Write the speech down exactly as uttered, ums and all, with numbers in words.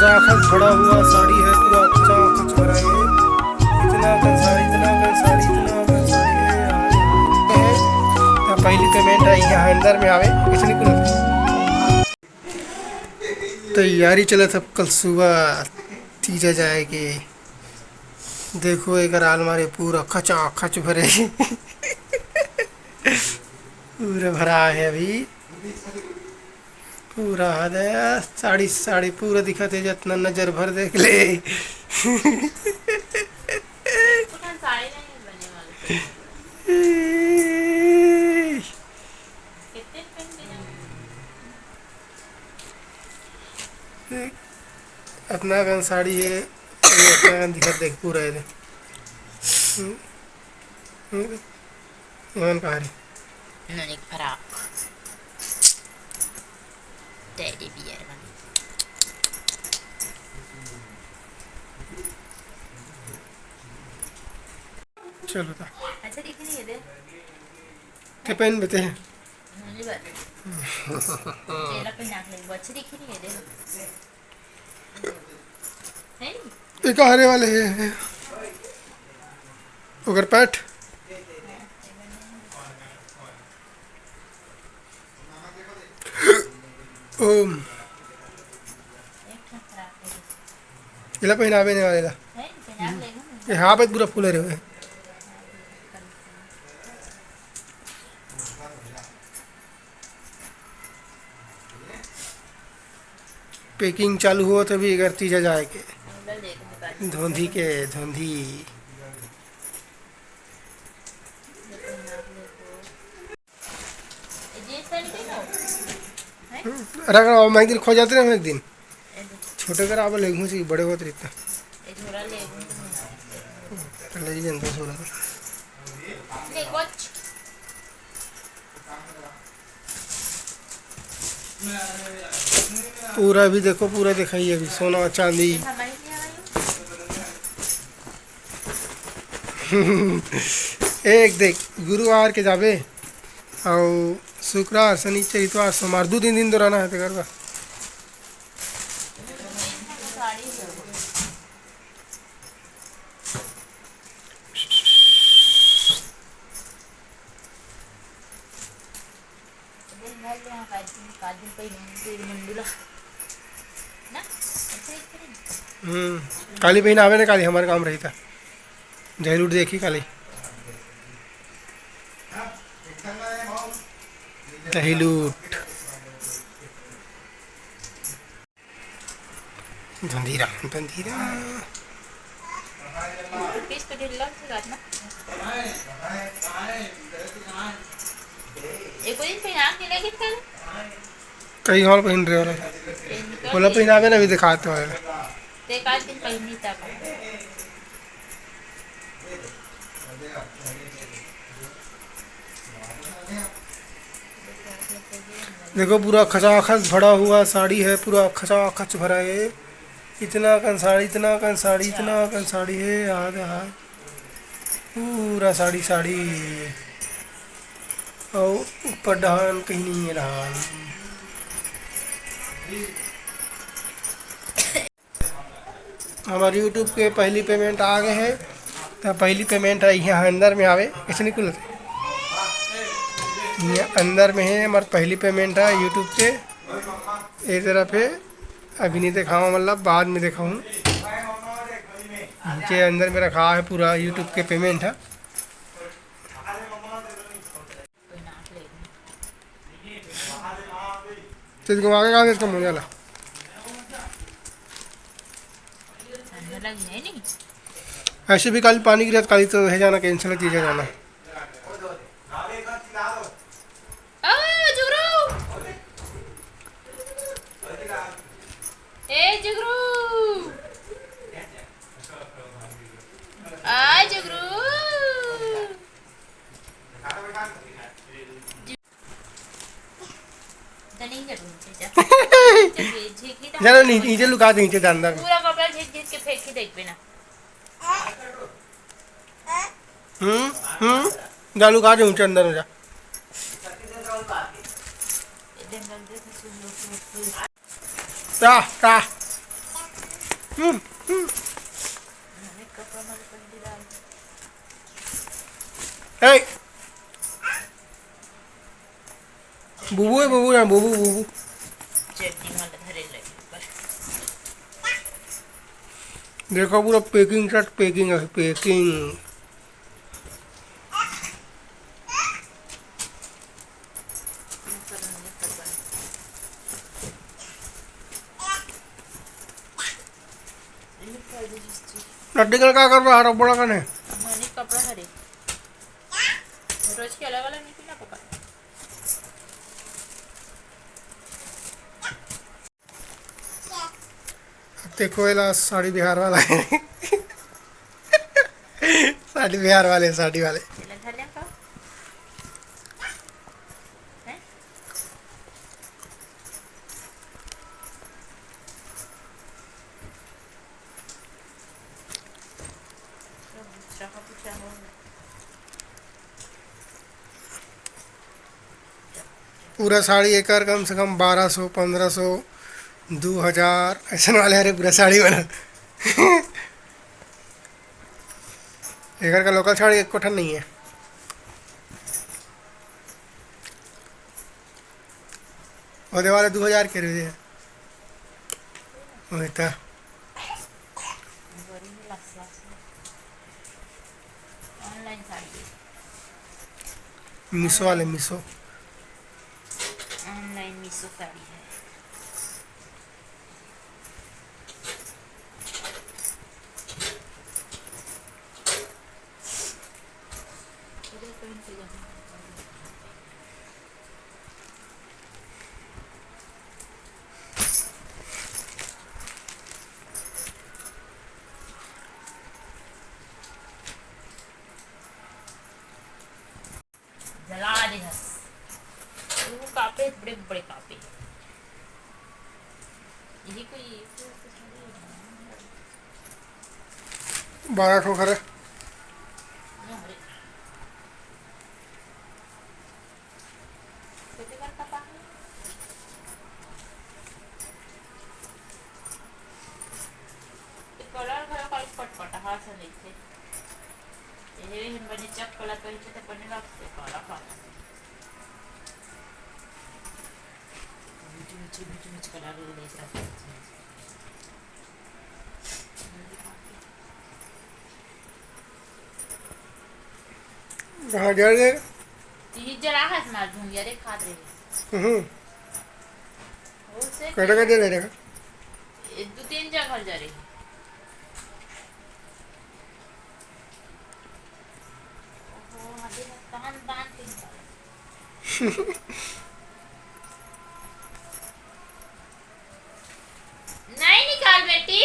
खचाखच भरा हुआ साड़ी है, पूरा खचाखच भरा है। इतना कन साड़ी, इतना कन साड़ी, इतना कन साड़ी है यार। तो पहली पेमेंट आई है, अंदर में आवे, कुछ नहीं कुछ। तैयारी चलत हे, कल सुबह तीजा जाए के। देखो, एकर आलमारी पूरा खचाखच भरे। पूरा भरा है अभी। पूरा हद है, साड़ी, साड़ी पूरा दिखत हे, जतना नजर भर देख ले। अतना कन साड़ी हे, अतना कन दिखत, देख, पूरा हे। हम्म, हम्म, एमन कहा रे? ननिक फ्रॉक। टेडी बियर वाली। चलो ता। अच्छा दिख नहीं है दे। ते पहन बेते हैं। नहीं बात। तेला पहना के ले, वो अच्छी दिख नहीं है दे। है नहीं? ये का हरे वाले हैं? ओकर पैंट। ओम। एला पहिनावे ने वाले ला। ये हाफ है, पूरा फुल है रे। पैकिंग चालू होत हे अभी, एकर तीजा जाए के। धोंधी के, धोंधी। रख, रख, मैं एक दिन खो जाते रहे, एक दिन। छोटे करा अब लेगहूँ से बड़े होत रहिता। तो ले ही जानता थोड़ा। पूरा भी देखो, पूरा दिखाई अभी सोना चांदी। एक देख, गुरुवार के जाबे, अउ शुक्रवार, शनिचर, इतवार, सोमवार, दू दिन, दिन दो रहना है तेकर बर। हम्म, काली बहिन आवे ना, काली हमारे काम रही था। जय लूट देखी काली। दही लूट। धंधीरा, धंधीरा। पीस तो ढीला से काटना। एक दिन पहना के लेके चल। कई और पहन रहे वाला। पहन के बोला पहनावे ना, अभी दिखाते वाला। ते का दिन पहनी तब। देखो, पूरा खचाखच भरा हुआ साड़ी है, पूरा खचाखच भरा है। इतना कन साड़ी, इतना कन साड़ी, इतना कन साड़ी है, याद है, पूरा साड़ी, साड़ी। और ऊपर डहान कहीं नहीं है, डहान। हमारे YouTube के पहली पेमेंट आ गए है। तो पहली पेमेंट है यहाँ अंदर में आवे, ऐसे निकल। ये अंदर में है हमारी पहली पेमेंट है YouTube के। ये तरफ है, अभी नहीं दिखावा, मतलब बाद में दिखाऊँ। नीचे अंदर में रखा है पूरा YouTube के पेमेंट है। तेरे को आगे कहाँ इसका मुंह वाला? ऐसे भी कल पानी गिरा, कल तो है जाना, कैंसिल है, तीजा जाना। आ, जुगरू! ए, जुगरू! आ, जुगरू! चलो, नी-, नीचे लुका दे, नीचे जा अंदर में। पूरा कपड़ा झींक झींक के फेंक के देख बिना। हम्म, हम्म। जा लुका दे ऊंचे अंदर में जा। जा, जा। हम्म, हम्म। ए, बुबू है, बुबू ना, बुबू, बुबू। देखो, पूरा packing set packing है, packing। नड्डी कल का कर रहा है, बड़ा कने? मनी कपड़ा हरे। रोज के अलग-अलग नहीं पीना पापा। अब देखो, एला साड़ी बिहार वाला है। साड़ी बिहार वाले, साड़ी वाले। पूरा साड़ी एकर कम से कम बारह सौ, पन्द्रह सौ, दू हजार ऐसन वाले हरे पूरा साड़ी वाला। एकर का local साड़ी एको ठन नहीं है। ओदे वाले दू हजार के रहे। वही था। Online साड़ी। Meesho वाले, Meesho। Online Meesho साड़ी है। जला दे हस। वो कापे, बड़े बड़े कापे। यही कोई बारह ठो घर है। कलर घलो का पटपट हाथ से लेथे। एहे हम बने चक कलर पहिनथे त बने लगथे काला काला। Mitch Mitch, Mitch Mitch colour ले सकथे। कहाँ जा रहे? तीन जरा हाथ मार दूंगी, अरे खात रहे। हम्म। वो से कटे कटे ले रहे? ए, दो तीन जगह जा रहे। ओहो, अभी तहन बांध के निकाल। नहीं निकाल बेटी।